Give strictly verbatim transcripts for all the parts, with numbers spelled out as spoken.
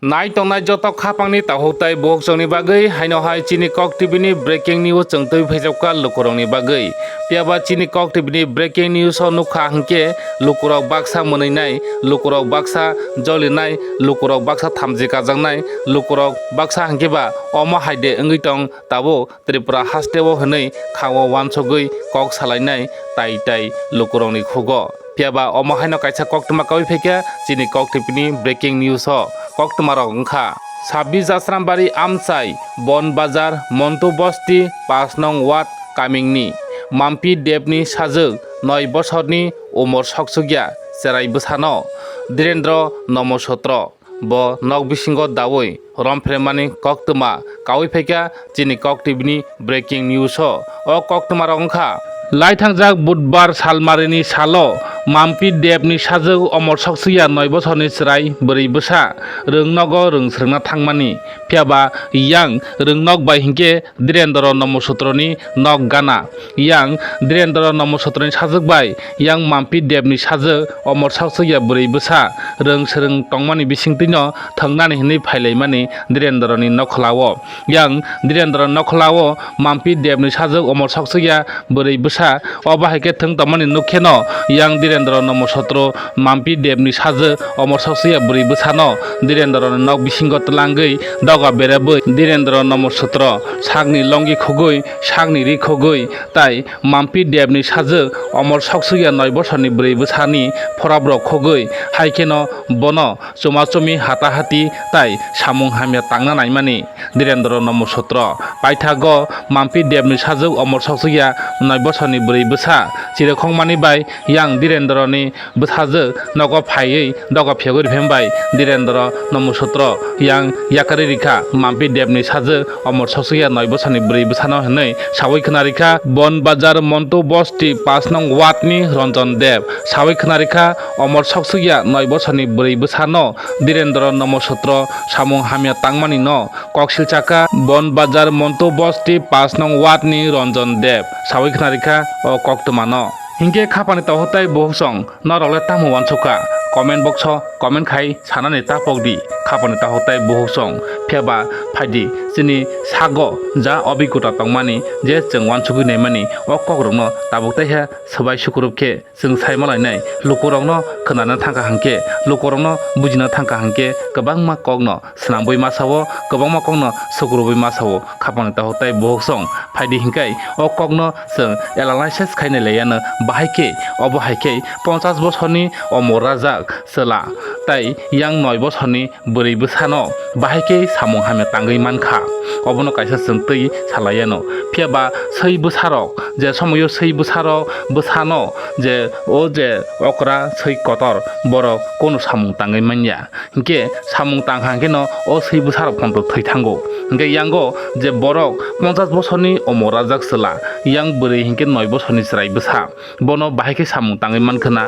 Nai tongnai joto khapangni takhuk tai bukhuk chwngni bagwi haino hai chini Kok T V ni breaking news chwng twi phaijakha lukurokni bagwi. Phiya ba chini Kok T V ni breaking news o nukha hwnkhe lukurok baksa mwnwinai, lukurok baksa jolinai, lukurok baksa thamchi kajaknai, lukurok baksa hwnkhe ba omo hai de wngwi tong tabuk Tripura hasteo hwnwi khao uansugwi kok salainai tai tai lukurokni khugo. Phiya ba omo haino kaisa koktwma kaui phaikha chini Kok T V ni breaking news o. Koktwmarok wngkha, Sabbi Jasrambari Amchai, Bon Bazar, Montu Bosti, pash nong ward kamingni Mampi Debni sajwk noi bosorni umor soksukya cherai bwsano Dhirendra Nomo Sutro. Bo nok bisingo daui romphrenmani koktwma kaui phaikha chini Kok T V ni breaking news o. O koktwmarok wngkha, laithangjak Budbar salmarini salo Mampi Debni sajwk omor soksukya noi bosorni chwrai bwrwi bwsa rwng nogo rwng swrwngna thangmani. Phiya ba yang rwng nok bai hinkhe Dhirendra Nomo Sutroni nok gana. Yang Dhirendra Nomo Sutroni sajwk bai yang Mampi Debni sajwk omor soksukya bwrwi bwsa rwng swrwng tongmani bisingtwino thwngnani hwnwi phailaimani Dhirendrani nokholao. Yang Dhirendra nokholao Mampi Debni sajwk omor soksukya bwrwi bwsa. Obo hai khe thwng tongmani nuk kheno yang Dhirendra Nomo Sutro Mampi Debni sajwk omor soksukya bwrwi bwsano Dhirendrani nok bisingo twlangwi doga berabwi Dhirendra Nomo Sutro sakni longi khugwi, sakni ri khugwi tai Mampi Debni sajwk omor soksukya noi bosorni bwrwi bwsani phorobrok khogwi, hai kheno bono chuma chumi hata hati tai samung hamya tangna naimani Dhirendra Nomo Sutro. Paithago Mampi Debni sajwk omor soksukya noi bosorni bwrwi bwsa chirikhokmani bai yang Dhirendrani bwsajwk nogo phaiwi doga phiyogwi rwphembai Dhirendra Nomo Sutro yang yakarwi rikha Mampi Debni sajwk omor soksukya noi bosorni bwrwi bwsano hwnwi sawi khna rikha Bon Bazar Montu Bosti pash nong ward ni Ranjan Deb. Sawi khna rikha omor soksukya noi bosorni bwrwi bwsano Dhirendra Nomo Sutro samung hamya tangmani no koksil chakha Bon Bazar Montu Bosti pash nong ward ni Ranjan Deb. Sawi khna rikha o koktwmano. Hinkhe khapani takhuk tai bukhuk chwng norok le tamo uansukha? Comment box o comment khai sanani ta pokdi. Khapani takhuk tai bukhuk chwng. Phiya ba phaidi chini sago ja obigota tongmani je chwng uansugwi naimani o kokrokno tabuk taiha swbai sukurup khe chwng saima lainai lukurokno khwnana thangkha hwnkhe, lukurokno bujina thangkha hwnkhe kwbangma kokno swnambwi masa-o, kwbangma kokno sukurubwi masa-o. Khapangni takhuk tai bukhuk chwng phaidi hinkhai o kokno chwng analysis khainai laiyano. Bahai khe obo hai khe ponchash bosorni omor rajak chwla tai yang noi bosorni bwrwi bwsano bahai khe samung hamya tangwi mankha, obono kaisa chwng twi salaiyano. Phiya ba swi bwsarok, je somoio swi bwsarok bwsano je o je okra swi kotor borok kono samung tangwi manya. Hinkhe samung tangkha hwnkhe no o swi bwsarok phano thwi thango. Hinkhe yango je borok ponchash bosorni omor rajak chwla, yang bwrwi hinkhe noi bosorni chwrai bwsa, bono bahai khe samung tangwi mankha na.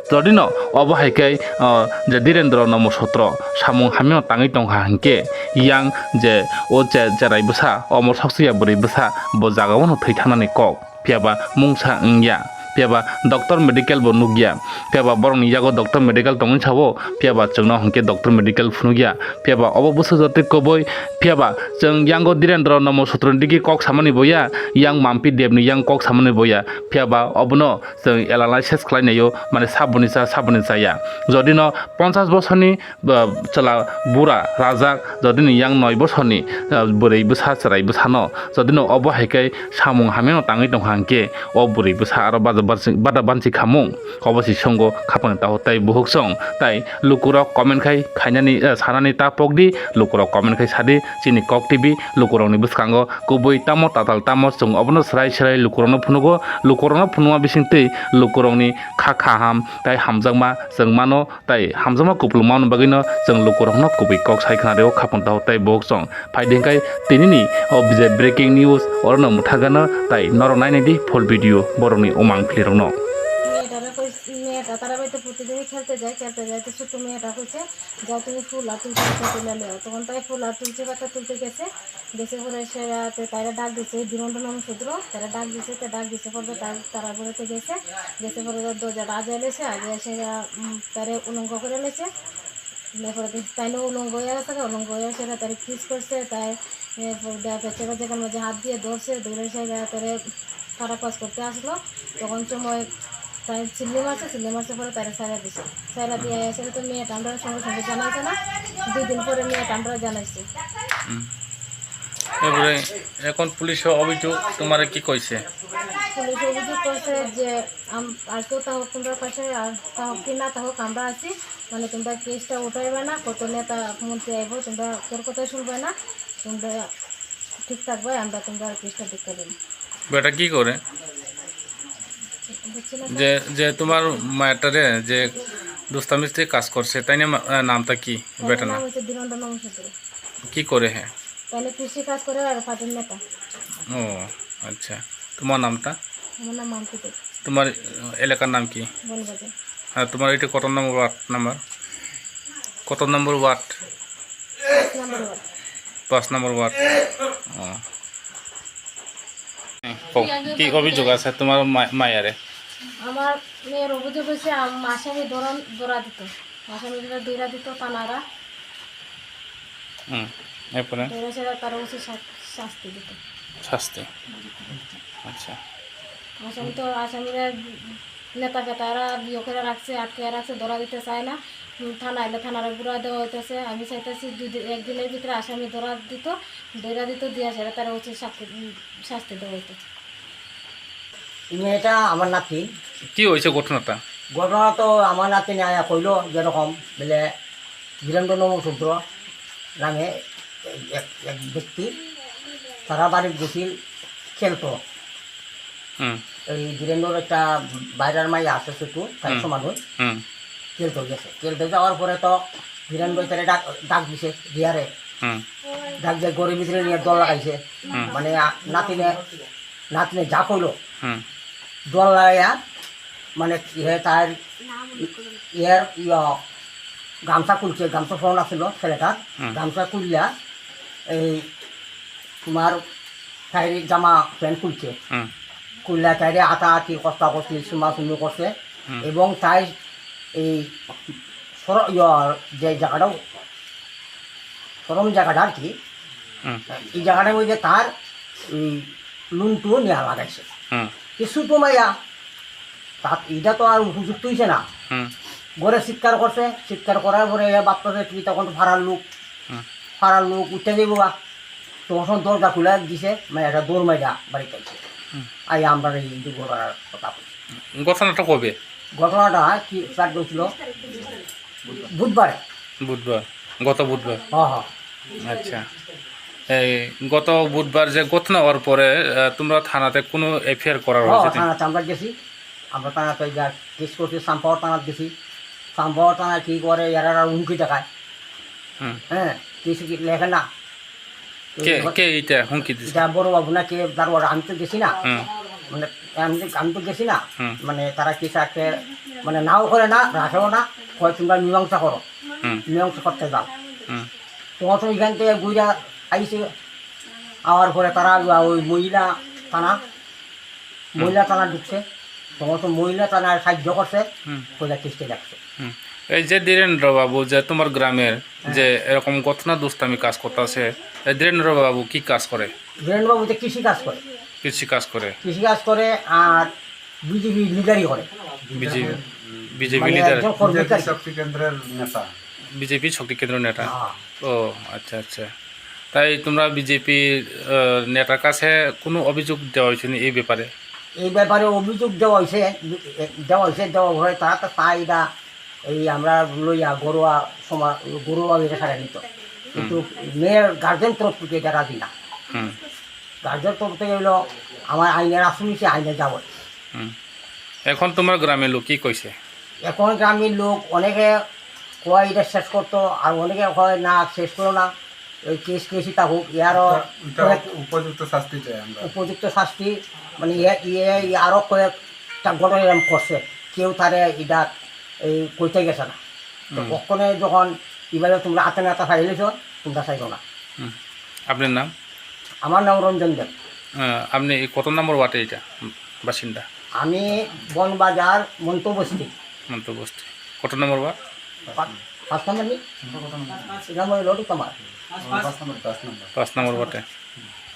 Jodi no obo hai khe, o, je Dhirendra Nomo Sutro samung hamya tangwi tongkha hinkhe, yang je o che-, cherai bwsa omor soksukya bwrwi bwsa bo jagao no thwi thangnani kok. Phiya ba mungsa wngya, phiya ba doctor medical bo nukya, phiya ba borokni yago doctor medical tongwi sao, phiya ba chwngno hwnkhe doctor medical phunukya, phiya ba obo bwswk jotwi kubui, phiya ba chwng yango Dhirendra Nomo Sutroni digi kok samani boya, yang Mampi Debni yang kok samani boya, phiya ba obono chwng analysis khlainaio, mane saboni cha, saboni chaya. Jodi no ponchash bosorni ba, chwla bura rajak, jodi ni yang noi bosorni, ah, bwrwi bwsa chwrai bwsano, jodi no obo hai khe samung hamya no tangwi tongkha hwnkhe, o bwrwi bwsa aro bada bansi, bada bansi khamung. Obo si songo khapangni takhuk tai bukhuk chwng. Tai lukurok comment khai khainani, eh, sanani ta pokdi, lukurok comment khai sadi, chini Kok T V lukurokni bwskango kubui tamo tatal tamo chwng obono swrai swrai lukurokno phunugo, lukurokno phunukma bisingtwi lukurokni kha kaham tai hamjakma chwng mano. Tai hamjakma kupulung mano bagwino chwng lukurokno kubui kok sai khna rwo khapang takhuk tai bukhuk chwng. Phaidi hinkhai tinini o je breaking news orono mwthagano tai norok nainai di full video borokni umang philirokno. Meta ra koi, meta tara bai to putidini khelte jai, khelte jai to chutu meta koise, "Jao, tumi phul ar tulsi pata tuli leo." Tokhon tai phul ar tulsi pata tulte gese. Gese pore se, ah, te taire dak dise, Dhirendra Nomo Sutro, taire dak dise, te dak dise pore tai tara pore te gese, gese pore te doja da ajai lese, ajai se, ah, um, taire ulongo kore lese. এরপরে তো তাই না উলঙ্গ হয়ে গেছে, উলঙ্গ হয়ে গেছে, তারে কিস করছে, তাই, এ, পর্দা পেছনে যেখানে মাঝে হাত দিয়ে ধরছে, ধরে সে তারে তারা কাজ করতে আসলো, তখন সময় তাই চিল্লি মারছে, চিল্লি মারছে পরে তারে ছাড়া দিছে। ছাড়া দিয়ে এসে তো মেয়েটা আমরা সঙ্গে সঙ্গে জানাইছে না, দুই দিন পরে মেয়েটা আমরা জানাইছি। হুম। এরপরে এখন পুলিশে অভিযোগ তোমারে কি কইছে? পুলিশে অভিযোগ করছে যে আম-, আজকেও তা হোক তোমরা পাশে, আর তা হোক কি না তা হোক আমরা আছি, মানে তোমরা কেসটা উঠাইবে না, কত নেতা মন্ত্রী আইবো, তোমরা কেউ কথা শুনবে না, তোমরা ঠিক থাকবে, আমরা তোমরা কেসটা দেখতে দেবো। বেটা কি করে? বুঝছি না। যে, যে তোমার মায়েরটারে যে দুস্তামিস্তে কাজ করছে, তাই না? মা-, আহ, নামটা কি? তার বেটার নাম নাম? হচ্ছে ধীরেন্দ্র নমঃশূদ্র। কি করে হ্যাঁ? তাহলে কৃষি কাজ করে আর পার্টির নেতা। ও আচ্ছা, তোমার নামটা? আমার নাম মাম্পি দে। তোমার, আহ, এলাকার নাম কি? বনবাজার। আর তোমার এটা কত নম্বর ওয়ার্ড নাম্বার? কত নম্বর ওয়ার্ড? পাঁচ নম্বর ওয়ার্ড। পাঁচ নম্বর ওয়ার্ড। ও। হ্যাঁ, কও, কি অভিযোগ আছে তোমার মা-, মায়ারে? আমার মেয়ের অভিযোগ হয়েছে, আম-, মাসে আমি দৌড়ান-, দৌড়া দিত, মাসে আমি দৌড়া দিত, তানারা হুম, এরপরে? দৌড়া ছেড়ে তারা উচিত শা-, শাস্তি দিত। শাস্তি। আচ্ছা। আসামি তো, আসামিরা নেতা ফেতারা বিয়ে করে রাখছে, আটকে রাখছে, ধরা দিতে চায় না। উম, থানা এলে থানারা ঘুরা দেওয়া হইতেছে। আমি চাইতেছি দুই দিন, একদিনের ভিতরে আসামি ধরা দিত, ধরা দিত, দিয়া সেটা তারা উচিত শাস্তি, উম, শাস্তি দেওয়া হইতো। এই মেয়েটা আমার নাতি। কি হয়েছে ঘটনাটা? ঘটনা তো আমার নাতি নিয়ে আয়া কইলো যেরকম, বলে, বীরেন্দ্র নমঃশূদ্র নামে এক, এক ব্যক্তি, তারা বাড়িত গেছিল খেলতো। হুম। এই বীরেন্দ্রর একটা বাইরার মাই আছে ছোট, তার হুম। সমান হই। হুম। খেলতো গেছে। খেলতো যাওয়ার পরে তো বীরেন্দ্র তারে ডাক, ডাক দিছে, দিয়ারে। হুম। ডাক দিয়ে ঘরের ভিতরে নিয়ে দল লাগাইছে। হুম। মানে, আ, নাতিনে, নাতিনে যা কইলো, হুম। দল লাগাইয়া, মানে, কি হে তার ইয়ার, ইয়া, গামছা খুলছে, গামছা ফোন আছিল ছেলেটার, হুম। গামছা খুললা, এই তোমার তাইর জামা প্যান্ট খুলছে। হুম। খুললা তাইরে আটা আটি কষ্টা কষ্টি সুমা সুমি করছে। হুম। এবং তাই এই সর-, ইয়া, যে জায়গাটাও, সরম জায়গাটা আর কি, হুম। এই জায়গাটার মধ্যে তার ওই লুনটু নেওয়া লাগাইছে। হুম। কিছু তো মাইয়া, তাত এটা তো আর উপযুক্ত হইছে না। হুম। ঘরে চিৎকার করছে, চিৎকার করার পরে এ বাপ তো কি তখন তো ফারার লোক, হুম। ফারার লোক উঠে যাইবো গা। তখন দরজা খুলে দিছে, মানে একটা দৌড় মাইরা বাড়িতে আইছে। হুম। আই আমরা এই দুর্ঘটনার কথা বলছি। ঘটনাটা কবে? ঘটনাটা কি, কার হয়েছিল? বুধবারে। বুধবার, গত বুধবার। হ্যাঁ, হ্যাঁ। আচ্ছা, এই গত বুধবার যে ঘটনা হওয়ার পরে, আহ, তোমরা থানাতে কোনো এফআইআর করার হ্যাঁ, হয়েছে? থানাতে আমরা গেছি, আমরা থানাতে যা কেস করছি, সাম্পাওয়ার থানাত গেছি। সাম্পাওয়ার থানায় কি করে, এরা আর হুমকি দেখায়। হুম। হ্যাঁ, কিছু কি লেখে না। কে, কে এটা হুমকি দিছে? এটা বড় বাবু না কে দারোয়ান, আমি তো গেছি না। হুম। মানে, আমি তো, আমি তো গেছি না। হুম। মানে, তারা কি চাচ্ছে, মানে, নাও করে না, রাখেও না, কয়, "তোমরা মীমাংসা করো।" হুম। মীমাংসা করতে যাও। হুম। তখন তো এখান থেকে ঘুরে আইছে, আওয়ার পরে তারা ওই মহিলা থানা, হুম। মহিলা থানা ঢুকছে, তখন তো মহিলা থানায় সাহায্য করছে, হুম। কইলা কিস্তি লাগছে। হুম। এই যে ধীরেন্দ্র বাবু যে তোমার গ্রামের হ্যাঁ। যে এরকম ঘটনা দুষ্টামি কাজ করতেছে, এই ধীরেন্দ্র বাবু কি কাজ করে? ধীরেন্দ্র বাবু তো কৃষি কাজ করে। কৃষি কাজ করে। কৃষি কাজ করে আর বিজেপি লিডারি করে। বিজেপি, বিজেপি মানে লিডার। একজন কর্মী বিজেপি আর কি। শক্তি কেন্দ্রের নেতা। বিজেপি শক্তি কেন্দ্র নেতা। হ্যাঁ। ও আচ্ছা, আচ্ছা। তাই তোমরা বিজেপি, আহ, নেতার কাছে কোনো অভিযোগ দেওয়া হয়েছে নি এই ব্যাপারে? এই ব্যাপারে অভিযোগ দেওয়া হয়েছে, দেওয়া হয়েছে, দেওয়া হয়ে তারা তো চাহিদা এই আমরা লইয়া গরুয়া সমা-, গরুয়া বেটা সারা নিত। কিন্তু হুম। মেয়ের গার্জেন তরফ থেকে এটা রাজি না। হুম। গার্জেন তরফ থেকে হইলো আমার আইনের আসামি সে আইনে যাবো। হুম। এখন তোমার গ্রামের লোক কি কইছে? এখন গ্রামের লোক অনেকে কয় এটা শেষ করতো, আর অনেকে কয় না শেষ করো না, ওই কেস কেসই থাকুক, ইয়ারও এটা, এটা কয়েক উপযুক্ত শাস্তি চাই আমরা। উপযুক্ত শাস্তি, মানে ইয়ে, ইয়ে, আরও কয়েকটা ঘটনা এরকম করছে, কেউ তারে এটা এই কইতে গেছে না। তো হুম। ওখানে যখন এভাবে তোমরা আতে নাতা ফাইলেছ, তোমরা চাইছো না। হুম। আপনার নাম? আমার নাম রঞ্জন দেব। আহ, আপনি এই কত নম্বর ওয়ার্ডে এটা বাসিন্দা? আমি বনবাজার মন্তবস্তি। মন্তবস্তি। কত নম্বর ওয়ার্ড? পাঁচ। Pas number ni? Number lotu tama. Pas number, pas number. Pas number bote.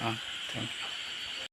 Ah, thank you.